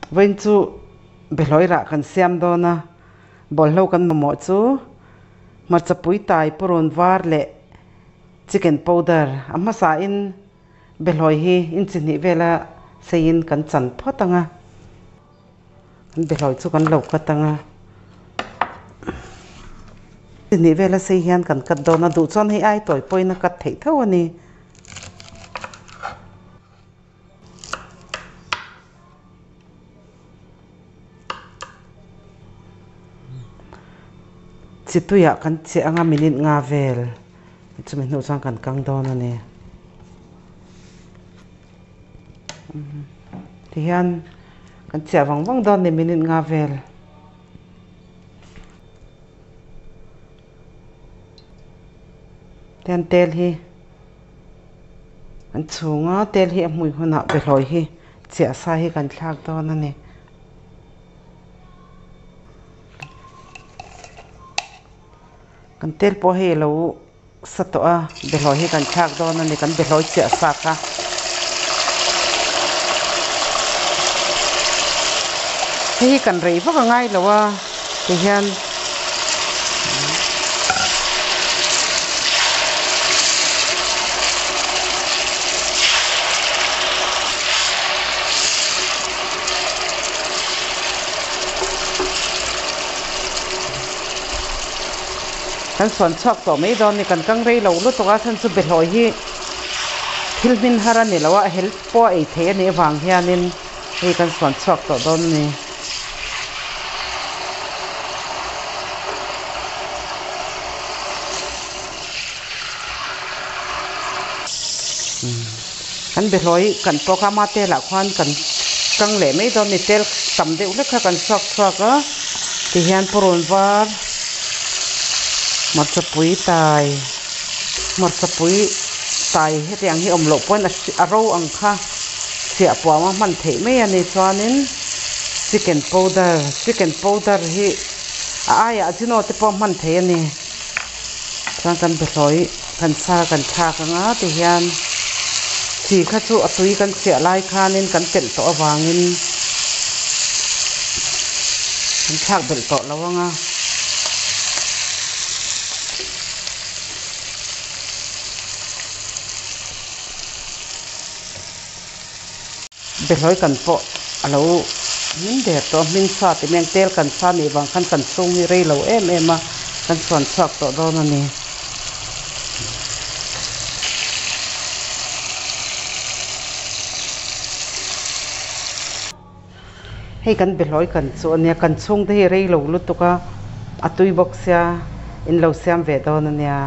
Vawiin chu behlawi rah kan siam dawn a, bawlhlo kan mamawh chu hmarcha pui tai purun var leh chicken powder a hmasa in behlawi hi inchi hnih vela seiin kan chan phawt ang a, kan behlawi chu kan lo cut ang a, chi hnih vela sei hian kan cut dawn a, duh chuan hei ai tawi pawhin a cut theih tho a ni. Chi tuiah kan chiah anga minute nga vel chumi hnuh chuan kan kang dawn a ni. Tihian kan chiah vang vang dawn a ni minute nga vel. Tihian tel hi. An chhunga tel hi a hmui hunah behlawi hi chiah sa hi kan thlak dawn a ni. Kan tel pawh hei a lo sa tawh a, behlawi hi kan thlak dawn a ni, kan behlawi chiah sa kha. Hei hi kan rei vak a ngai lo a tihian. Kan suan chhuak tawh mai dawn a ni kan kang rei lo lutuk a chhan chu behlawi hi thil hmin har a ni lo a hel pawh a ei theih a nih avang hianin hei kan suan chhuak tawh dawn a ni. Kan behlawi kan tawk a ama telah khuan kan kang leh mai dawn a ni tel tam deuh hlek kha kan chhuak chhuak a tihian purun var hmarcha pui tai hmarcha pui tai hetiang hi awm loh pawn a ro ang kha chiah puam a hman theih mai a ni chuanin chicken powder chicken powder hi a aiah ajino te pawh hman theih a ni. Chuan kan behlawi kan sa kan thlak anga tihian chi kha chu a tui kan chiah lai khanin kan telh tawh avangin kan thlak belh tawh lo anga. Behlawi kan pawh a lo hmin der tawh a, hmin sa tih mai ang tel kan sa nih vang khan kan chhung hi rei lo em em a, kan chhuan chhuak tawh dawn a ni. Hei kan behlawi kan chu a nia, kan chhung te hi rei lo lutuk a, a tui bawk sia in lo siam ve dawn a nia.